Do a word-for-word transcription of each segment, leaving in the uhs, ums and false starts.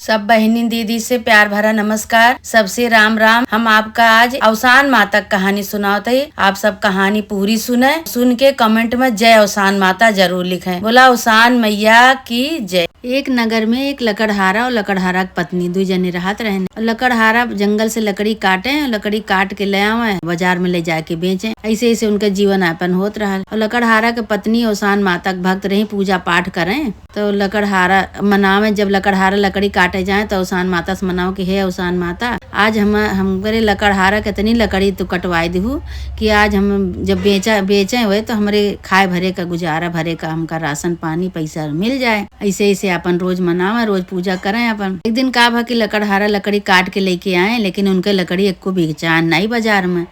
सब बहिनी दीदी से प्यार भरा नमस्कार, सबसे राम राम। हम आपका आज अवसान माता क कहानी सुनावत हई। आप सब कहानी पूरी सुने, सुन के comment में जय अवसान माता जरूर लिखें। बोला अवसान मैया की जय। एक नगर में एक लकड़हारा और लकड़हारा क पत्नी दुई जने रहत रहेन। और लकड़हारा जंगल से लकड़ी काटे और लकड़ी काट के ले आवे, बाजार में ले जाके बेचे। ऐसे ऐसे उनका जीवन यापन होत रहल। और लकड़हारा के पत्नी अवसान माता क भक्त रही, पूजा पाठ करें। तो लकड़हारा मनावे, जब लकड़हारा लकड़ी काटे जाए तो अवसान माता से मनावे कि हे अवसान माता, आज हम, हमरे लकड़हारा के इतनी लकड़ी तू कटवाए दिहू कि आज हम जब बेचा, बेचे हुए तो हमरे खाए भरे का, गुजारा भरे का, हमका राशन पानी पैसा मिल जाए। ऐसे ऐसे अपन रोज मनावे, रोज पूजा करें अपन। एक दिन का भा कि लकड़हारा लकड़ी काट के लेके आए, लेकिन उनके लकड़ी एको बिचान नहीं बाजार में।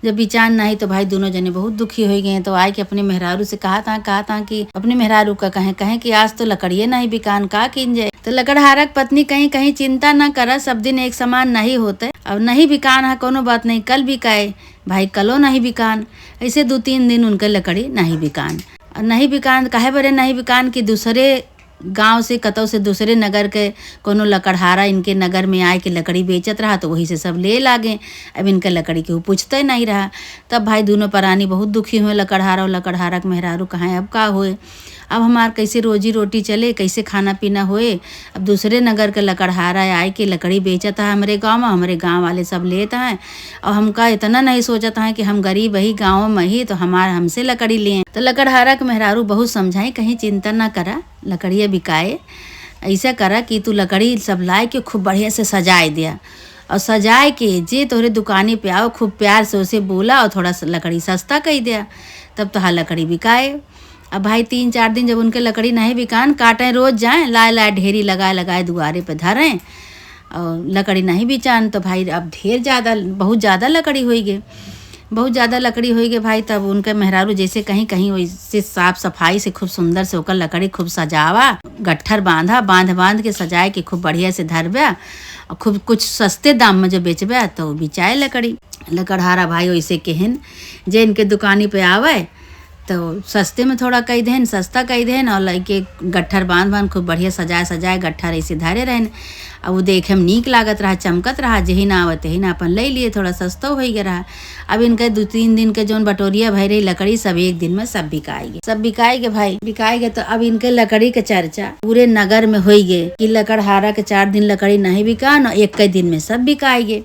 जब बिचान नहीं तो भाई दोनों जने बहुत दुखी होइ गए। तो आए के अपने मेहरारू से कहा था, कहा था कि अपने मेहरारू का कहें, कहें कि आज तो लकड़िए नहीं बिकान, का कीन जाए। तो लकड़हारा क पत्नी कहीं, कहीं चिंता ना करा, सब दिन एक समान नहीं होते। अब नहीं बिकान है, कोनो बात नहीं, कल बिकाए। भाई कलो नहीं बिकान। ऐसे दो तीन दिन उनके लकड़ी नहीं बिकान। और नहीं बिकान, काहे बरे नहीं बिकान कि दूसरे गाँव से, कतौ से दूसरे नगर के कोनो लकड़हारा इनके नगर में आए के लकड़ी बेचत रहा, तो वही से सब ले लागे। अब इनका लकड़ी केहू पूछते नहीं रहा। तब भाई दोनों परानी बहुत दुखी हुए, लकड़हारा और लकड़हारा के मेहरारू, कहाँ अब का होए, अब हमार कैसे रोजी रोटी चले, कैसे खाना पीना होए। अब दूसरे नगर के लकड़हारा आए के लकड़ी बेचत है हमरे गाँव में, हमरे गाँव वाले सब लेत हैं, और हमका इतना नहीं सोचत हैं कि हम गरीब ही गाँव में ही, तो हमार, हमसे लकड़ी लें। तो लकड़हारा के मेहरारू बहुत समझाई, कहीं चिंता ना करा, लकड़िया बिकाए। ऐसा करा कि तू लकड़ी सब लाए के खूब बढ़िया से सजाए दिया, और सजाए के जे तोहरे दुकानी पे आओ, खूब प्यार से उसे बोला और थोड़ा सा लकड़ी सस्ता कई दिया, तब तोहार लकड़ी बिकाए। अब भाई तीन चार दिन जब उनके लकड़ी नहीं बिकान, काटें रोज जाएं, लाए लाए ढेरी लगाए लगाए दुआरे पे धरें, और लकड़ी नहीं बिचान तो भाई अब ढेर ज़्यादा, बहुत ज़्यादा लकड़ी होई गे, बहुत ज़्यादा लकड़ी होई गे भाई। तब उनके मेहरारू जैसे कहीं कहीं वैसे साफ सफाई से खूब सुंदर से ओकर लकड़ी खूब सजावा, गट्ठर बांधा, बांध बांध के सजाए के खूब बढ़िया से धरबे, और खूब कुछ सस्ते दाम में जो बेचबे तो बिचाए लकड़ी। लकड़हारा भाई वैसे केहन जे इनके दुकानी पे आवे तो सस्ते में थोड़ा कई देन, सस्ता कई देन, और लइके गट्ठर बांध बांध खूब बढ़िया सजाए सजाए गट्ठर ऐसे धरे रहेन। अब वो देखे में नीक लागत रहा, चमकत रहा, जेही ना आवे तेही ना अपन ले लिए, थोड़ा सस्तो होई गे रहा। अब इनके दो तीन दिन के जौन बटोरिया भई रही लकड़ी, सब एक दिन में सब बिकाई गे, सब बिकाई गे भाई, बिकाई गे। तो अब इनके लकड़ी के चर्चा पूरे नगर में होई गे कि लकड़हारा के चार दिन लकड़ी नहीं बिकान, एक दिन में सब बिकाई गे।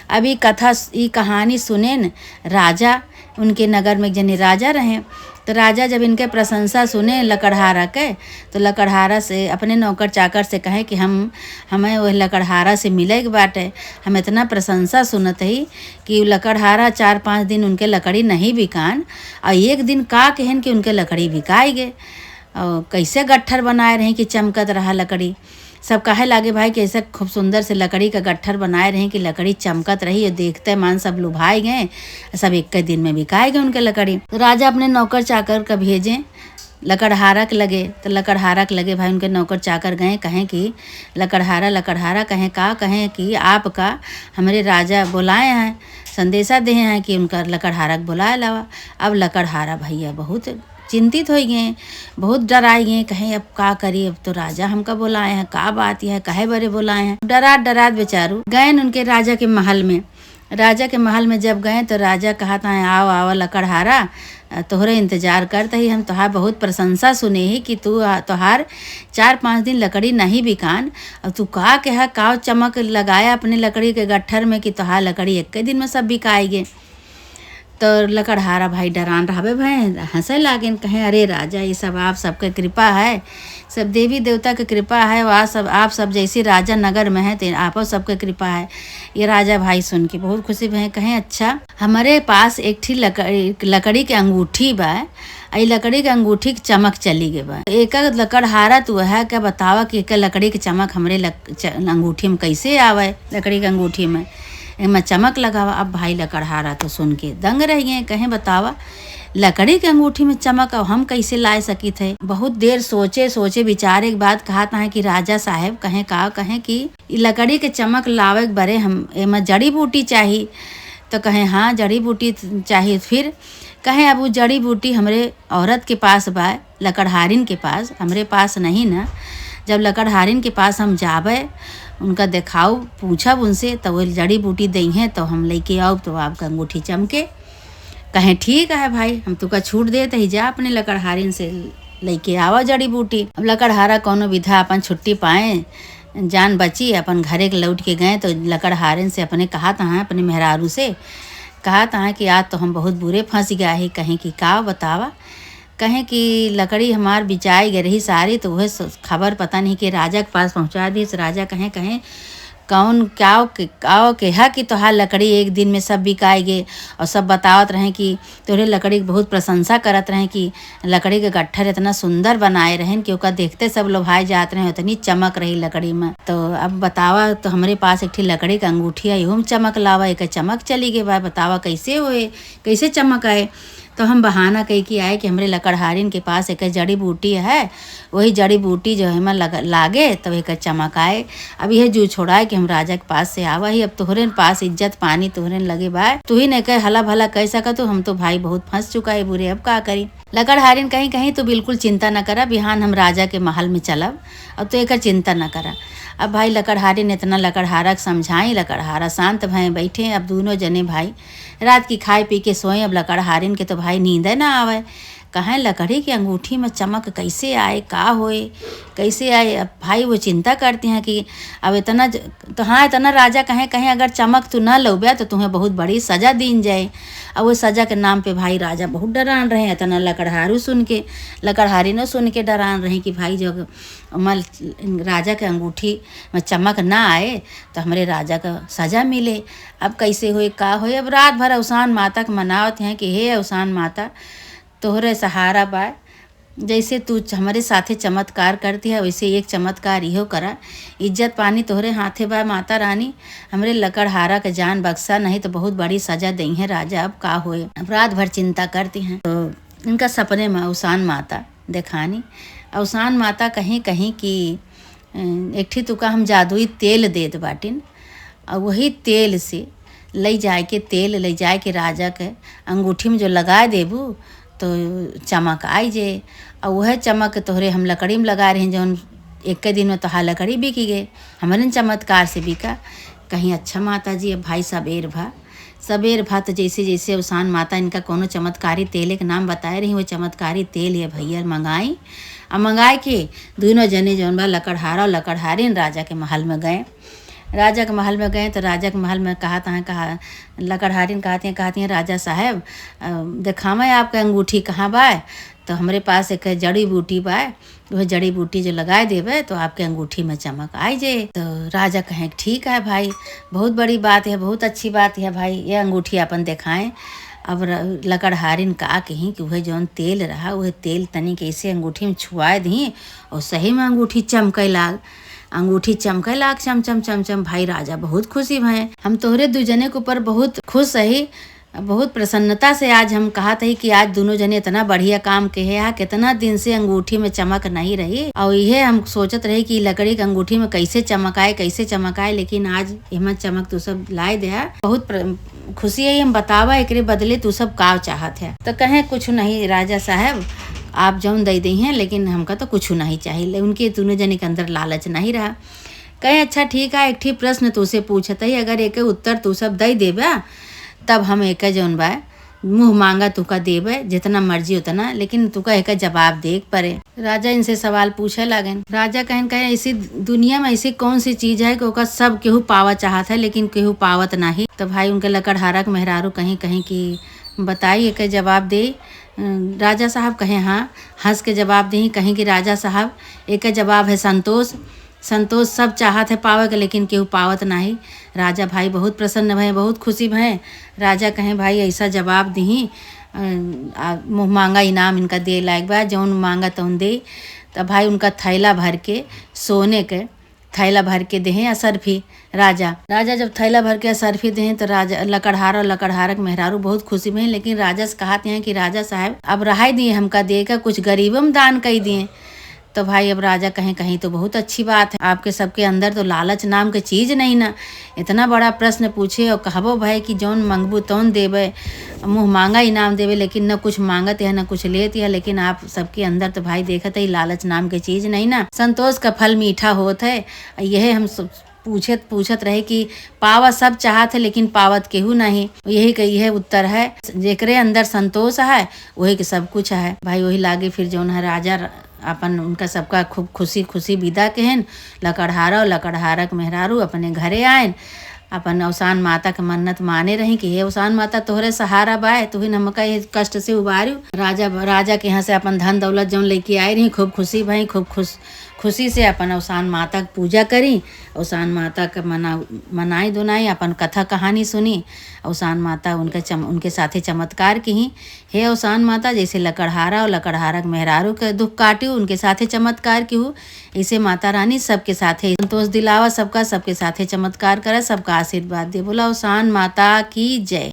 अब ई कथा, ई कहानी सुनेन राजा, उनके नगर में एक जने राजा रहे। तो राजा जब इनके प्रशंसा सुने लकड़हारा के, तो लकड़हारा से, अपने नौकर चाकर से कहे कि हम, हमें वह लकड़हारा से मिले के बाटे। हम इतना प्रशंसा सुनत ही कि उ लकड़हारा चार पाँच दिन उनके लकड़ी नहीं बिकान, और एक दिन का कहन कि उनके लकड़ी बिकाई गे। और कैसे गट्ठर बनाए रही कि चमकत रहा लकड़ी। सब कहे लागे भाई कि ऐसे खूब सुंदर से लकड़ी का गट्ठर बनाए रही कि लकड़ी चमकत रही, और देखते मान सब लुभाए गए, सब एक दिन में बिकाए गए उनके लकड़ी। तो राजा अपने नौकर चाकर का भेजे लकड़हारा के लगे, तो लकड़हारा के लगे भाई उनके नौकर चाकर गए, कहें कि लकड़हारा, लकड़हारा कहें का, कहें कि आपका हमरे राजा बुलाए हैं, संदेशा दे हैं कि उनका लकड़हारा के बुलाए लावा। अब लकड़हारा भैया बहुत चिंतित होइ गए, बहुत डराए गए, कहें अब का करी, अब तो राजा हमका बुलाए हैं, का बात यह, काहे बरे बुलाए हैं। डरात डरात बेचारू गए उनके राजा के महल में। राजा के महल में जब गए तो राजा कहत हैं, "आओ, आओ लकड़हारा, तोहरे इंतजार करत ही हम, तोहार बहुत प्रशंसा सुने ही कि तू, तोहार चार पाँच दिन लकड़ी नहीं बिकान, और तू का कहा, का चमक लगाया अपने लकड़ी के गट्ठर में कि तोहार लकड़ी एक दिन में सब बिकाई गे।" तो लकड़हारा भाई डरान रहबे भए, हंसे लागेन, कहें, "अरे राजा, ये सब आप सबके कृपा है, सब देवी देवता के कृपा है, वह सब, आप सब जैसे राजा नगर में हैं, ते आपो सबके कृपा है।" ये राजा भाई सुन के बहुत खुशी भए, कहें, "अच्छा, हमरे पास एक ठी लकड़ी, लकड़ी के अंगूठी बा, आ ई लकड़ी के अंगूठी के चमक चली गए बा। एक लकड़हारा तू है क्या बतावा कि एक लकड़ी के चमक हमरे लक-, च-, अंगूठी में कैसे आवे, लकड़ी के अंगूठी में एमा चमक लगावा।" अब भाई लकड़हारा तो सुन के दंग रह गए, कहें, "बतावा, लकड़ी के अंगूठी में चमक अब हम कैसे लाए सकित है?" बहुत देर सोचे सोचे विचारे के बाद कहत हैं कि राजा साहेब, कहें का, कहें कि ई लकड़ी के चमक लावे के बरे हम एमा जड़ी बूटी चाही। तो कहें, "हाँ, जड़ी बूटी चाही।" फिर कहें, "अब वो जड़ी बूटी हमरे औरत के पास बा, लकड़हारिन के पास, हमरे पास नहीं ना। जब लकड़हारिन के पास हम जाबे, उनका देखाउब, पूछब उनसे, तो वो जड़ी बूटी दइहें, तो हम लइके आउब, तो आपका अंगूठी चमके।" कहें, "ठीक है भाई, हम तुका छूट देत ही, जा अपने लकड़हारिन से लइके आवा जड़ी बूटी।" अब लकड़हारा कौनो विधा अपन छुट्टी पाए, जान बची, अपन घरे के लौट के गए, तो लकड़हारिन से अपने कहत हैं, अपने मेहरारू से कहत हैं कि आज तो हम बहुत बुरे फंस गया ही। कहें कि का बतावा? कहें कि लकड़ी हमार बिचाई गए रही सारी, तो वह स-, खबर पता नहीं कि राजा के पास पहुँचा दी। राजा कहें, कहें, "कौन, क्या के, का केहा कि तोहार लकड़ी एक दिन में सब बिकाई गे?" और सब बतावत रहे कि तोहरे लकड़ी के बहुत प्रशंसा करत रहे कि लकड़ी के गट्ठर इतना सुंदर बनाए रहन कि ओका देखते सब लोभाए जात रहे, उतनी चमक रही लकड़ी में। तो अब बतावा, तो हमरे पास एक ठे लकड़ी के अंगूठी है, इहू में चमक लावा, एक चमक चली गई बा, बतावा कैसे होए, कैसे चमक आए? तो हम बहाना कई के आए कि हमरे लकड़हारिन के पास एक जड़ी बूटी है, वही जड़ी बूटी जो है में लग-, लागे, तब एक चमक आए। अब यह जू छोड़ाए कि हम राजा के पास से आवा ही, अब तोहरे पास इज्जत पानी तोहरे लगे बा, तू ही ने कहे हला भला कह सका, तो हम तो भाई बहुत फंस चुका है बुरे, अब का करी? लकड़हारिन कहीं, कहीं तू बिल्कुल चिंता न करा, बिहान हम राजा के महल में चलब, अब तो एकर चिंता न करा। अब भाई लकड़हारिन इतना लकड़हारा के समझाई, लकड़हारा शांत भय बैठे। अब दोनों जने भाई रात की खाए पी के सोए। अब लकड़हारिन के तो भाई नींदे ना आवे, कहें लकड़ी की अंगूठी में चमक कैसे आए, का होए, कैसे आए? अब भाई वो चिंता करती हैं कि अब इतना ज-, तो हाँ, इतना राजा कहें, कहें अगर चमक तू ना लौब्या तो तुम्हें बहुत बड़ी सजा दीन जाए। अब वो सजा के नाम पे भाई राजा बहुत डरान रहे, इतना लकड़हारू सुन के, लकड़हारिनो सुन के डरान रहे कि भाई जो मल राजा के अंगूठी में चमक ना आए तो हमरे राजा का सजा मिले। अब कैसे होए, का होए? अब रात भर अवसान माता के मनावत हैं कि हे अवसान माता, तोहरे सहारा बा, जैसे तू च-, हमरे साथे चमत्कार करती है, वैसे एक चमत्कार इहो करा। इज्जत पानी तोहरे हाथे बा माता रानी, हमरे लकड़हारा के जान बक्सा, नहीं तो बहुत बड़ी सजा दइहें राजा। अब का होए? अब रात भर चिंता करती हैं। तो इनका सपने में अवसान माता देखानी, अवसान माता कहीं, कहीं कि, "अ, एक ठे तुका हम जादुई तेल देत बाटिन, और वही तेल से लई जाए के, तेल लई जाए के राजा के अंगूठी में जो लगाए देबू, तो चमक आई जे। और वह चमक तोहरे हम लकड़ी में लगाए रही, जौन एक दिन में तोहार लकड़ी बिकी गए, हमरे चमत्कार से बिका।" कहीं, "अच्छा माता जी, अब भाई सबेर भा।" सबेर भा तो जैसे, जैसे अवसान माता इनका कोनो चमत्कारी तेल के नाम बताए रही, वो चमत्कारी तेल ये भैया मंगाई। आ मंगाए के दोनों जने जौन बा लकड़हारा और लकड़हारिन राजा के महल में गए। राजा के महल में गए तो राजा के महल में कहत हैं, कहा, लकड़हारिन कहती हैं, कहती हैं, "राजा साहब, अ, देखावे आपके अंगूठी कहाँ बा?" तो हमरे पास एक जड़ी बूटी बा, वह जड़ी बूटी जो लगाए देबे तो आपके अंगूठी में चमक आई जे। तो राजा कहें, "ठीक है भाई, बहुत बड़ी बात है, बहुत अच्छी बात है भाई, ये अंगूठी अपन देखाएं।" अब र-, लकड़हारिन का कहीं कि वह जौन तेल रहा, वह तेल तनी के ऐसे अंगूठी में छुआए दी और सही में अंगूठी चमके लाग, अंगूठी चमके लाग, चम चम चम चम। भाई राजा बहुत खुशी भए, "हम तोहरे दू जने के ऊपर बहुत खुश रही, बहुत प्रसन्नता से आज हम कहत हई कि आज दोनों जने इतना बढ़िया काम के है। कितना दिन से अंगूठी में चमक नहीं रही और इहे हम सोचत रही कि लकड़ी के अंगूठी में कैसे चमक आए, कैसे चमक आए, लेकिन आज एमा चमक तू सब लाए दे है। बहुत प्र-, खुशी है, हम बतावा एकरे बदले तू सब का चाहत है।" तो कहें, "कुछ नहीं राजा साहब, आप जौन दे दे हैं, लेकिन हमका तो कुछ नहीं चाहिए।" ले-, उनके दोनों जने के अंदर लालच नहीं रहा। कहे, "अच्छा ठीक है, एक ठे प्रश्न तू से पूछत है, अगर एके उत्तर तू सब दे देबा, तब हम एके जौन बा मुँह मांगा तुका देबे, जितना मर्जी उतना, लेकिन तुका एका जवाब दे के परे।" राजा इनसे सवाल पूछे लागेन। राजा कहन, कहे, "ऐसी दुनिया में ऐसी कौन सी चीज है कि ओका सब केहू पावा चाहत है, लेकिन केहू पावत नाही?" तो भाई उनके लकड़हारा के मेहरारू कहीं, कहीं कि बताई, एके जवाब दे। अ, राजा साहब कहे, "हाँ।" हंस के जवाब दे, कहीं कि, "राजा साहब, एके जवाब है संतोष।" संतोष सब चाहत है पावे के, लेकिन केहू पावत नाही। राजा भाई बहुत प्रसन्न भए, बहुत खुशी भए। राजा कहें, "भाई ऐसा जवाब दिही, अ, आ, मुँह मांगा इनाम इनका दे लायक बा, जौन मांगा तौन दे।" तब भाई उनका थैला भर के, सोने के थैला भर के देहें असरफी राजा। राजा जब थैला भर के असरफी देहें तो राजा, लकड़हार और लकड़हारक मेहरारू बहुत खुशी में हैं, लेकिन राजा से कहत हैं कि, "राजा साहब, अब रहाई दिए हमका दे के, कुछ गरीबों में दान कई दिए।" तो भाई अब राजा कहें, "कहीं तो बहुत अच्छी बात है, आपके सबके अंदर तो लालच नाम के चीज नहीं ना, इतना बड़ा प्रश्न पूछे और कहबो भय कि जौन मंगबू तौन देबे, मुँह मांगा इनाम देबे, लेकिन न कुछ मांगत है न कुछ लेत है, लेकिन आप सबके अंदर तो भाई देखत है लालच नाम के चीज नहीं ना, संतोष का फल मीठा होत है।" यह हम सब पूछत पूछत रहे कि पावत सब चाहत है, लेकिन पावत केहू नहीं। यही के, यह उत्तर है, जेकरे अंदर संतोष है, वही के सब कुछ है। भाई, वही लागे फिर जौन है राजा र-, अपन उनका सबका खूब खुशी खुशी विदा केहन। लकड़हारा और लकड़हारा के मेहरारू अपने घरे आयन। अपन अवसान माता के मन्नत माने रही कि हे अवसान माता, तोहरे सहारा बाय, तू ही हमका ये कष्ट से उबारू। राजा, राजा के यहाँ से अपन धन दौलत जौन लेके आए रही, खूब खुशी भई, खूब खुश, खुशी से अपन अवसान माता के पूजा करी। अवसान माता के मना, मनाई दुनाई, अपन कथा कहानी सुनी। अवसान माता उनके चम-, उनके साथे चमत्कार किही। हे अवसान माता, जैसे लकड़हारा और लकड़हारा के मेहरारू के दुख काटियो, उनके साथे चमत्कार किहू, ऐसे माता रानी सबके साथे संतोष दिलावा, सबका, सबके साथे चमत्कार करा, सबका आशीर्वाद दे। बोला अवसान माता की जय।